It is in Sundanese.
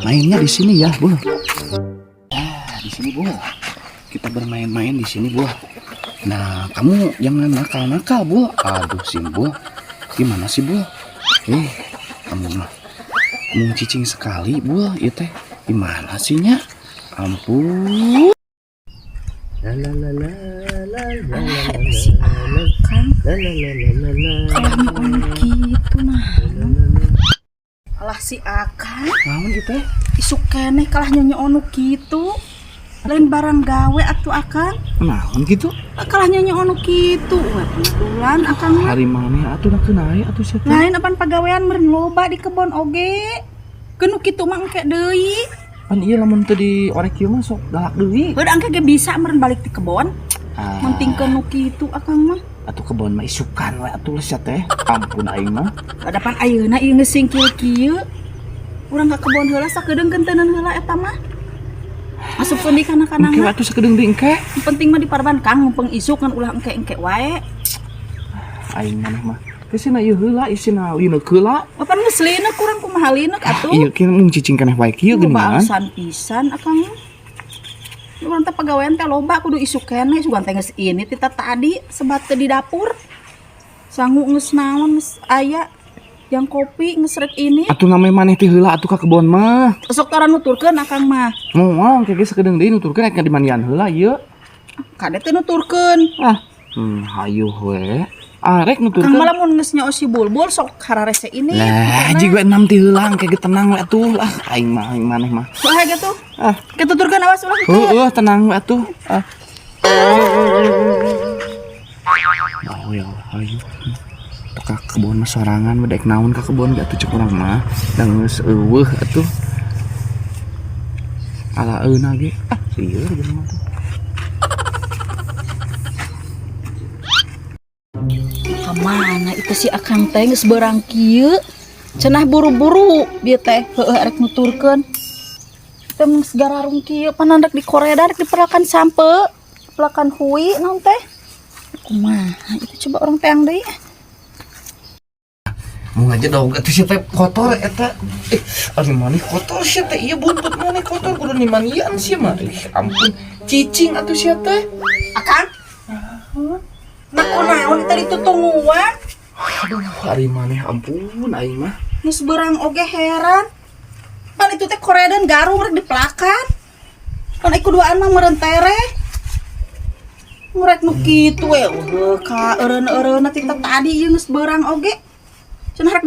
Mainnya di sini ya, Bu. Nah, di sini, Bu. Kita bermain-main di sini, Bu. Nah, kamu jangan nakal-nakal, Bu. Aduh, Simbul. Gimana sih, Bu? Eh, kamu mah mau cicing sekali, Bu. Ieu teh gimana sih nya? Ampun. La la la la la la Alah, eta si Akang. La la la la la la. Kalah nyuun kitu nah. Alah, si Akang. Naon ieu teh? Isuk keneh kalah nyonyoon nu kitu. Lain barang gawe atuh, Akang. Naon gitu? Kalah nyonyoon nu kitu. Wah, kebetulan Akang mah. Ari maneh atuh nak naik atuh sia teh. Lain apan pagawean meureun loba di kebon oge. Keun nu kitu mah engke deui. Pan ieu lamun teu diorek kieu mah sok galak deui. Heuh, engke ge bisa meureun balik di kebon. Ah, Mentingkeun nu kitu Akang mah. Atuh kebon mah isukan we atuh sia teh. Ampun aing mah. Kadapan ayeuna ieu geus singkil kieu. Urang ka kebon heula sakedeung kenteuneun heula eta mah. Asupkeun di kana Engke we kana. Atuh sakedeung deui engke. Penting mah di parban, Kang, mumpung isuk kan ulah engke-engke wae. Aing maneh mah. Kesina ieu heula isina lineuk heula. Apan geus lineuk, kurang kumaha lineuk atuh. Iya, kieu mung cicing keneh wae kieu Loba geuningan. Alasan pisan Akang. Urang teh pagawean teh loba kudu isuk keneh, sugan teh geus ini ti tadi sebat teh di dapur. Sangu geus naon geus aya yang kopi geus rek ini. Atuh namanya maneh teh heula atuh ka kebon mah. Sok tara nuturkeun Akang mah. Moal engke ge sakedeung deui nuturkeun rek dimandian heula ieu. Kade teh nuturkeun. Ah, hayu we. Arek Kang nuturkeun. malah mun geus nyaho si Bulbul sok hararese ini. Lah, jig we enam ti heula engke ge tenang we atuh. Ah, aing mah aing maneh mah. Wah gitu. Ah, Ketuturkeun, awas ulah engke. heueuh, tenang we atuh. Ah. Oh ya Allah, ayo. Tuh ka kebon mah sorangan we daek naon ka kebon ge atuh cek urang mah. Da geus euweuh atuh. Ala euna ge. Ah, lieur jelema mah tuh. Kemana itu si Akang teh geus beurang kieu? Cenah buru-buru bieu teh heueuh arek nuturkeun. Teh geus gararung kieu pan rek dikoreda, rek dipelakan sampe, pelakan hui naon teh. Kumaha itu coba orang teang deui. Mau aja dong, atuh sia teh kotor eta. Eh, ari maneh kotor sia teh, ieu buntut maneh kotor kudu dimandian sia mah. Ih, ampun, cicing atuh sia teh. Akang. Nah, kunaon tadi tutungguan? Aduh, ari maneh ampun aing mah. Geus beurang oge heran. Pan itu teh koredan garung rek dipelakan. Pan iku duaan mah meureun tereh. Murek nu kitu we, eueuh ka eureun-eureunna ti tadi ieu geus beurang oge. Cenah rek.